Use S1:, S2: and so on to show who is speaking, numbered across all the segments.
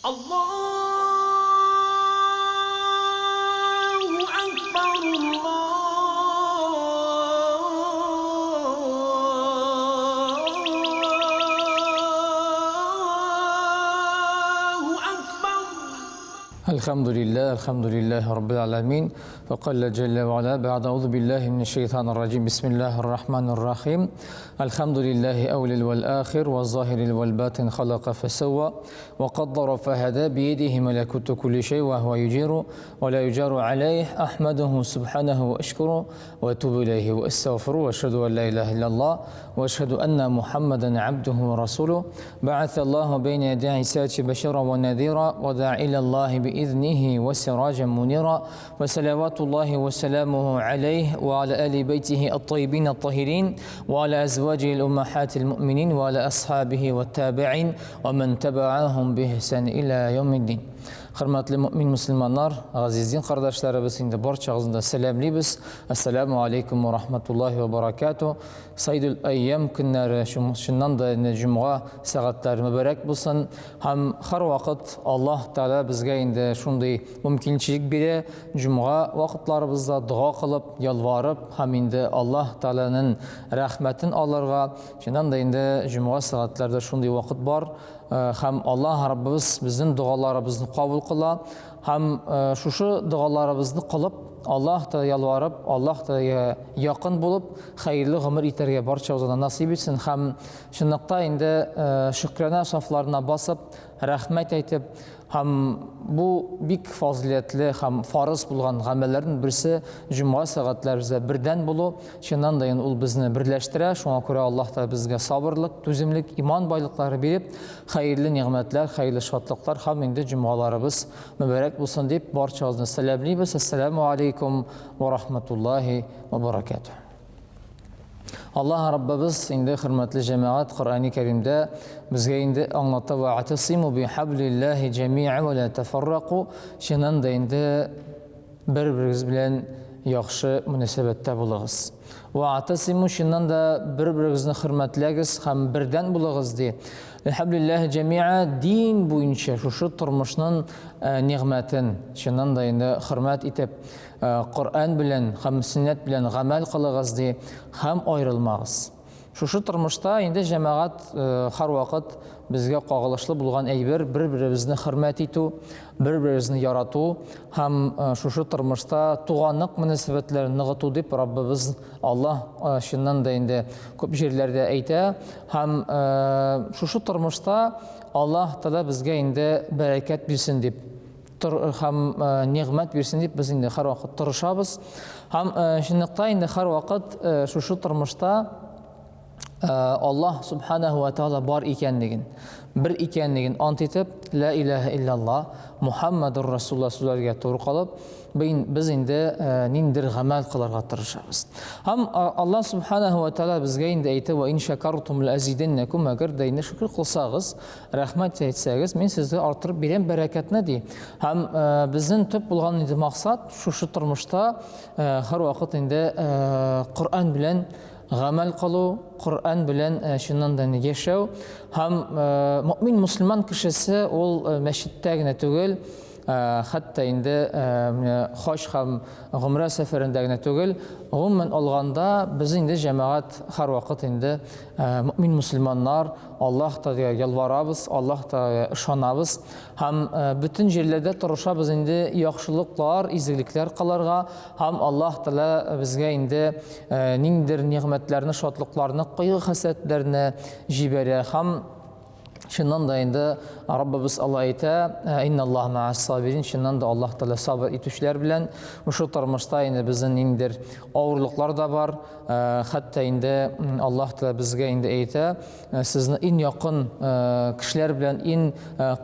S1: Аллаһу акбар, Аллаһу акбар.
S2: Әлхәмдүлилләһ, әлхәмдүлилләһи раббил галәмин. Ва калла җәллә ва аля бәгъдә аузу биллаһи минәш шәйтанир раҗим. Бисмиллаһир рахманир рахим. Әлхәмдүлилләһи әүвәлил вәл ахир ва заһирил вәл батин халака фәсәвва ва каддара фәһәдә биедиһи мәләкуту кулли шәй ва һуа юҗиру ва ла юҗару алейһ. Ахмадуху субханаху ва ашкуру ва атубу илейһи ва астагфиру ва ашһаду ан ла илаһа иллаллаһ ва ашһаду анна Мухаммадан абдуху ва расулуһ. بعث الله بين يدي عيسى بشيرا ونذيرا وداعيا إلى الله بإذنه وسراجا منيرا وصلوات الله وسلامه عليه وعلى آل بيته الطيبين الطاهرين وعلى أزواجه الأمهات المؤمنين وعلى أصحابه والتابعين ومن تبعهم بإحسان إلى يوم الدين. Хөрмәтле мөмин мөселманнар, газиз дин кардәшләребез, инде барчагызны да сәламлибез. Ассаламу алейкум ва рахматуллахи ва баракату. Сайдул айям көннәре, чыннан да инде җомга сәгатьләре мөбарәк булсын. Һәм һәрвакыт Аллаһ Тәгалә безгә инде шундый мөмкинчелек бирә, җомга вакытларыбызда дога кылып, ялварып һәм инде Аллаһ Тәгаләнең рәхмәтен алырга. Чыннан да инде җомга сәгатьләрдә шундый вакыт бар. Һәм Аллаһ Раббыбыз безнең догаларыбызны кабул кыла. Һәм шушы догаларыбызны кылып, Аллаһ Тәгаләгә ялварып, Аллаһ Тәгаләгә якын булып, хәерле гомер итәргә барчабызга да насыйп итсен. Һәм чынлыкта инде шөкранә сафларына басып, рәхмәт әйтеп, һәм бу бик фазыйләтле һәм фарыз булган гамәлләрнең берсе җомга сәгатьләребездә бердән булу. Чыннан да инде ул безне берләштерә. Шуңа күрә Аллаһ Тәгалә безгә сабырлык, түземлек, иман байлыклары биреп, хәерле нигъмәтләр, хәерле шатлыклар һәм инде җомгаларыбыз мөбарәк булсын дип барчагызны сәламлибез. Ассаламу алейкум ва рахматуллахи ва баракатуһ. Аллаһ Раббыбыз инде хөрмәтле җәмәгать Коръәни Кәримдә безгә инде аңлата ва атасиму бихаблиллаһи җәми'а ва ла тафарраку. Чыннан да инде бер-берегез белән яхшы мөнәсәбәттә булыгыз. Ва атасиму чыннан да бер-берегезне хөрмәтләгез һәм бердән булыгыз ди. Бихаблиллаһи җәми'а дин буенча шушы тормышның нигъмәтен чыннан да инде хөрмәт итеп Коръән белән һәм сөннәт белән гамәл кылыгыз ди һәм аерылмагыз. Шушы тормышта инде җәмәгать һәрвакыт безгә кагылышлы булган әйбер бер-беребезне хөрмәт итү, бер-беребезне ярату һәм шушы тормышта туганлык мөнәсәбәтләрен ныгыту дип Раббыбыз Аллаһ чыннан да инде күп җирләрдә әйтә һәм шушы тормышта Аллаһ Тәгалә безгә инде бәрәкәт бирсен дип тор һәм нигъмәт бирсен дип без инде һәрвакыт тырышабыз. Һәм чынлыкта инде һәрвакыт шушы тормышта Аллаһ субханаху ва тааля бар икәнлеген, бер икәнлеген ант итеп, ла илаһа иллаллаһ, Мухаммадур Расулуллаһ сүзләргә туры калып, без инде ниндидер гамәл кылырга тырышабыз. Һәм Аллаһ субханаху ва тааля безгә инде әйтә, ва ин шакартум ла азидәннәкум, әгәр дә инде шөкер кылсагыз, Рәхмәт әйтсәгез, мин сезгә арттырып бирәм бәрәкәтне, ди. Һәм безнең төп булган инде максат шушы тормышта һәрвакыт инде Коръән белән гамәл кылу, Коръән белән чыннан да яшәү. Һәм мөмин мөселман кешесе ул мәчеттә генә түгел, хәтта инде хаҗ һәм гомрә сәфәрендә генә түгел, гомумән алганда без инде җәмәгать һәрвакыт инде мөмин мөселманнар Аллаһ Тәгаләгә ялварабыз, Аллаһ Тәгаләгә ышанабыз һәм бөтен җирләрдә тырышабыз инде яхшылыклар, изгелекләр кылырга һәм Аллаһ Тәгалә безгә инде ниндидер нигъмәтләрне, шатлыкларны, кайгы-хәсрәтләрне җибәрә һәм чыннан да инде Раббыбыз Аллаһ әйтә, Инналлаһ мәәс сабирин, чыннан да Аллаһ Тәгалә сабыр итүчеләр белән. Шушы тормышта инде безнең ниндидер авырлыклар да бар, Хәтта инде Аллаһ Тәгалә безгә инде әйтә, сезне иң якын кешеләр белән, иң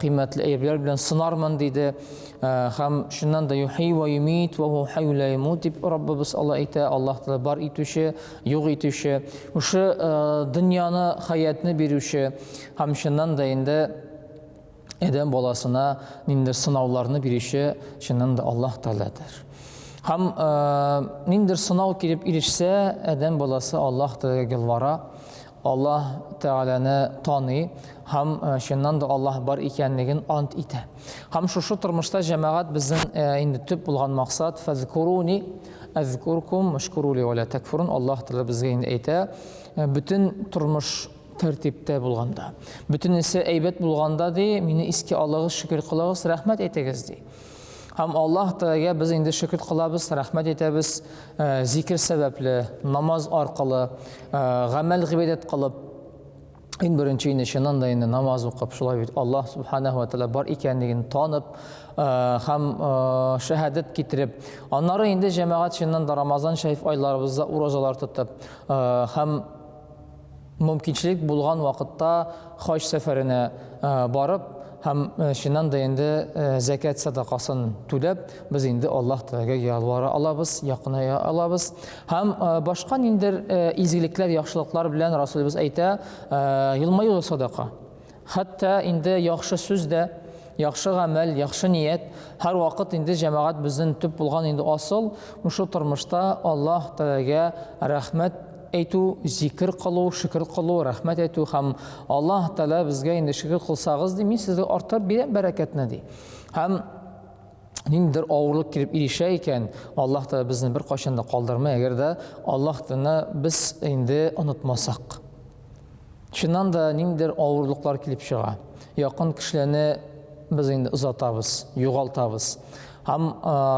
S2: кыйммәтле әйберләр белән сынармын, диде. Һәм чыннан да юхи ва юмит ва ху хайю ла ямут дип Раббыбыз Аллаһ әйтә, Аллаһ Тәгалә бар итүче, юк итүче, шушы дөньяны, хәятны бирүче һәм чыннан да инде Адәм баласына ниндидер сынауларны бирүче чыннан да Аллаһ Тәгаләдер. Һәм ниндидер сынау килеп ирешсә, адәм баласы Аллаһ Тәгаләгә ялвара, Аллаһ Тәгаләне таный һәм чыннан да Аллаһ бар икәнлеген ант итә. Һәм шушы тормышта җәмәгать безнең инде төп булган максат фәзкуруни әзкуркум вашкурули ва ла такфурун Аллаһ Тәгалә безгә инде әйтә, бөтен тормыш тәртиптә булганда, бөтенесе әйбәт булганда ди, мине искә алыгыз, шөкер кылыгыз, рәхмәт әйтегез ди. Һәм Аллаһ Тәгаләгә без инде шөкер кылабыз, рәхмәт әйтәбез, зикер сәбәпле, намаз аркылы, гамәл гыйбадәт кылып, иң беренче инде чыннан да инде намаз укып, шулай бит Аллаһ субханаһу ва тәгалә бар икәнлеген танып һәм шәһадәт китереп, аннары инде җәмәгать чыннан да Рамазан шәриф айларыбызда уразалар тотып һәм мөмкинчелек булган вакытта хаҗ сәфәренә барып һәм чыннан да инде зәкят садакасын түләп, без инде Аллаһ Тәгаләгә ялвара алабыз, якыная алабыз. Һәм башка ниндер изгелекләр, яхшылыклар белән Расулыбыз әйтә, елмаю да садака. Хәтта инде яхшы сүз дә, яхшы гамәл, яхшы ният, һәрвакыт инде җәмәгать безнең төп булган инде асыл, шушы тормышта Аллаһ Тәгаләгә рәхмәт әйтү, зикер кылу, шөкер кылу, рәхмәт әйтү һәм Аллаһ Тәгалә безгә инде шөкер кылсагыз ди, мин сезгә арттырып бирәм бәрәкәтне ди. Һәм ниндидер авырлык килеп ирешә икән, Аллаһ Тәгалә безне беркайчан да калдырмый, әгәр дә Аллаһ Тәгаләне без инде онытмасак. Чыннан да ниндидер авырлыклар килеп чыга. Якын кешеләрне без инде озатабыз, югалтабыз. Һәм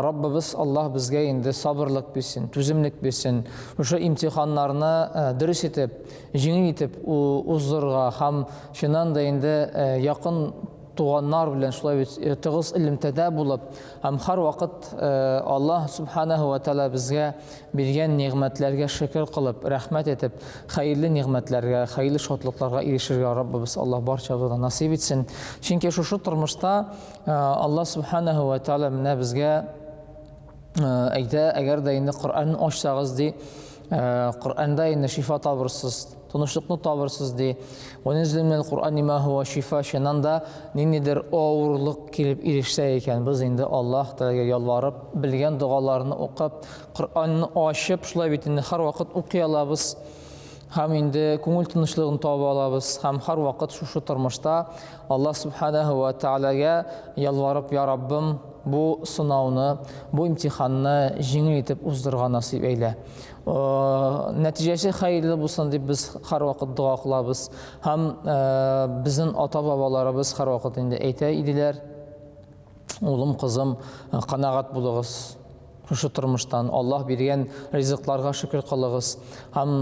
S2: Раббыбыз Аллаһ безгә инде сабырлык бирсен, түземлек бирсен. Шушы имтиханнарны дөрес итеп, җиңел итеп уздырырга һәм чыннан да инде якын туганнар белән шулай бит э, тыгыз элемтәдә булып һәм һәрвакыт э, Аллаһ субханаһу ва тааля безгә биргән нигъмәтләргә шөкер кылып, рәхмәт итеп, хәерле нигъмәтләргә, хәерле шатлыкларга ирешергә Раббыбыз Аллаһ барчабызга насыйп итсен. Чөнки шушы тормышта э, Аллаһ субханаһу ва тааля менә безгә әйтә, әгәр дә инде Коръәнне ачсагыз ди, Коръәндә инде шифа табырсыз, тынычлыкны табырсыз ди. Вә минәл Коръәни ма һуа шифа, чыннан да ниндидер авырлык килеп ирешсә икән, без инде Аллаһ Тәгаләгә ялварып, белгән догаларны укып, Коръәнне ачып, шулай бит инде һәрвакыт укый алабыз. Һәм инде күңел тынычлыгын таба алабыз һәм һәрвакыт шушы тормышта Аллаһ Субханаһу ва Тәгаләгә ялварып, Я Раббым, бу сынауны, бу имтиханны җиңел итеп уздырырга насыйп әйлә. Нәтиҗәсе хәерле булсын дип без һәрвакыт дога кылабыз. Һәм безнең ата-бабаларыбыз һәрвакыт инде әйтә иделәр, улым, кызым, канәгать булыгыз шушы тормыштан, Аллаһ биргән ризыкларга шөкер кылыгыз. Һәм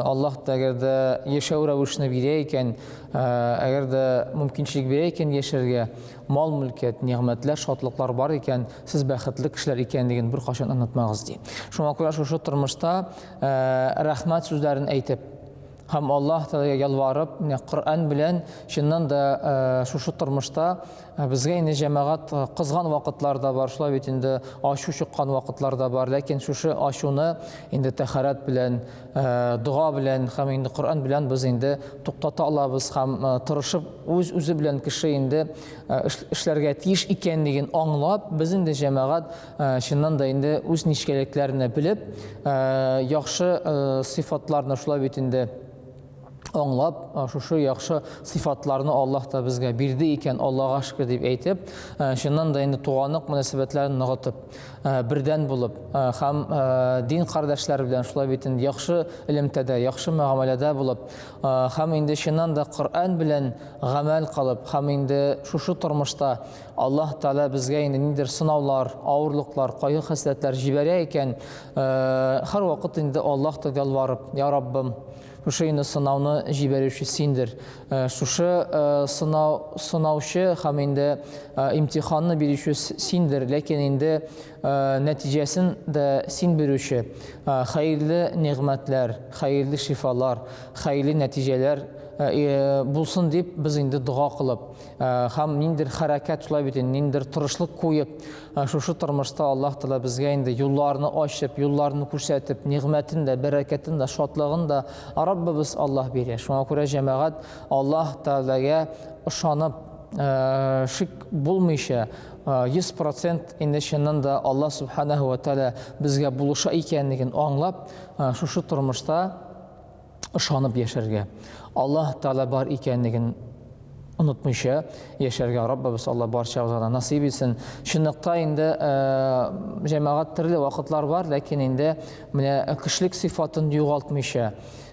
S2: Аллаһ та әгәр дә яшәү рәвешне бирә икән, әгәр дә мөмкинчелек бирә икән яшәргә, мал-мөлкәт, нигъмәтләр, шатлыклар бар икән, сез бәхетле кешеләр икәнлеген беркайчан онытмагыз, ди. Шуңа күрә шушы тормышта рәхмәт сүзләрен әйтеп һәм Аллаһ Тәгаләгә ялварып, менә Коръән белән чыннан да шушы тормышта безгә инде җәмәгать кызган вакытлар да бар, шулай бит инде ачу чыккан вакытлар да бар, ләкин шушы ачуны инде тәһарәт белән, дога белән һәм инде Коръән белән без инде туктата алабыз һәм тырышып үз-үзе белән кеше инде эшләргә тиеш икәнлеген аңлап, без инде җәмәгать чыннан да инде үз нечкәлекләрне белеп, яхшы сыйфатларны шулай бит инде аңлап, шушы яхшы сыйфатларны Аллаһ та безгә бирде икән, Аллаһга шөкер дип әйтеп, чыннан да инде туганлык мөнәсәбәтләрен ныгытып, бердән булып һәм дин кардәшләре белән шулай бит инде яхшы элемтәдә, яхшы мөгамәләдә булып, Һәм инде чыннан да Коръән белән гамәл кылып, һәм инде шушы тормышта Аллаһ Тәгалә безгә инде ниндидер сынаулар, авырлыклар, кайгы-хәсрәтләр җибәрә икән, һәрвакыт инде Аллаһ Тәгалә ялварып, Я Раббым, шушы инде сынауны җибәрүче синдер. Шушы сынау сынаучы һәм инде имтиханны бирүче синдер, ләкин инде нәтиҗәсен дә син бирүче, хәерле нигъмәтләр, хәерле шифалар, хәерле нәтиҗәләр булсын дип без инде дога кылып һәм ниндидер хәрәкәт шулай бит инде ниндидер тырышлык куеп шушы тормышта Аллаһ Тәгалә безгә инде юлларны ачып, юлларны күрсәтеп, нигъмәтен дә, бәрәкәтен дә, шатлыгын да Раббыбыз Аллаһ бирә. Шуңа күрә җәмәгать Аллаһ Тәгаләгә ышанып, шик булмыйча, 100 процент инде чыннан да Аллаһ Субханаһу ва Тәгалә безгә булыша икәнлеген аңлап, шушы тормышта ышанып яшәргә, Аллаһ Тәгалә бар икәнлеген онытмыйча яшәргә Раббыбыз Алла барчабызга да насыйп итсен. Чынлыкта инде җәмәгать төрле вакытлар бар, ләкин инде менә кешелек сыйфатын югалтмыйча,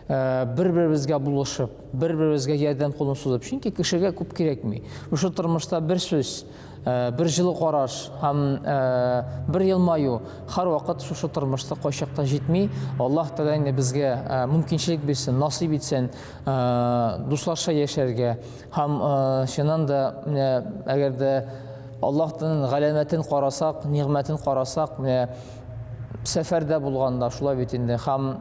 S2: бер-беребезгә булышып, бер-беребезгә ярдәм кулын сузып, чөнки кешегә күп кирәкми. Шушы тормышта бер сүз, бер җылы караш һәм бер елмаю һәрвакыт шушы тормышта кайчакта җитми. Аллаһ Тәгалә инде безгә мөмкинчелек бирсен, насыйп итсен дусларча яшәргә һәм чыннан да менә әгәр дә Аллаһның галәмәтен карасак, нигъмәтен карасак, менә сәфәрдә булганда шулай бит инде һәм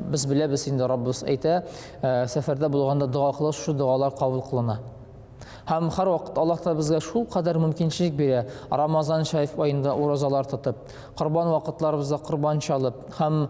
S2: без беләбез инде Раббыбыз әйтә, сәфәрдә булганда дога кылыш, шул догалар кабул кылына. Һәм һәрвакыт Аллаһ та безгә шул кадәр мөмкинчелек бирә, Рамазан шәриф аенда уразалар тотып, корбан вакытларыбызда корбан чалып, һәм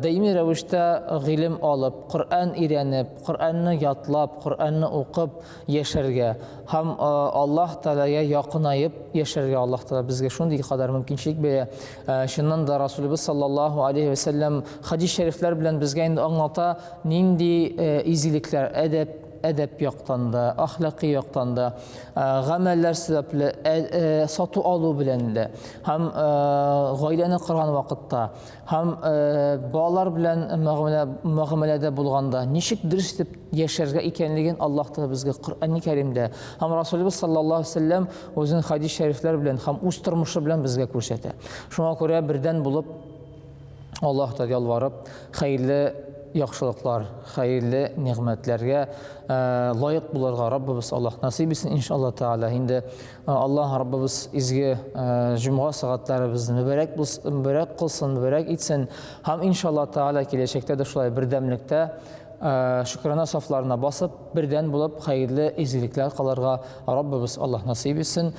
S2: даими рәвештә гыйлем алып, Коръән өйрәнеп, Коръәнне ятлап, Коръәнне укып яшәргә һәм Аллаһ Тәгаләгә якынаеп яшәргә Аллаһ Тәгалә безгә шундый кадәр мөмкинчелек бирә. Чыннан да Расулыбыз саллаллаһу алейһи вә сәлләм хадис шәрифләр белән безгә инде аңлата, нинди изгелекләр, әдәп, әдәп яктан да, әхлакый яктан да, гамәлләр сәбәпле сату алу белән дә, һәм гаиләне корган вакытта, һәм балалар белән мөгамәләдә булганда ничек дөрес итеп яшәргә икәнлеген Аллаһ Тәгалә безгә Коръәни Кәримдә һәм Расулыбыз саллаллаһу алейһи вәсәлләм үзенең хадис шәрифләр белән һәм үз тормышы белән безгә күрсәтә. Шуңа күрә бердән булып Аллаһтан ялварып, хәерле яхшылыклар, хәерле нигъмәтләргә лаек булырга Раббыбыз Аллаһ насыйп итсен, иншалла Тәгалә. Инде Аллаһ Раббыбыз изге җомга сәгатьләребезне мөбарәк булсын, мөбарәк кылсын, мөбарәк итсен. Һәм иншалла Тәгалә киләчәктә дә шулай бердәмлектә шөкрана сафларына басып, бердән булып хәерле изгелекләр кылырга Раббыбыз Аллаһ насыйп итсен.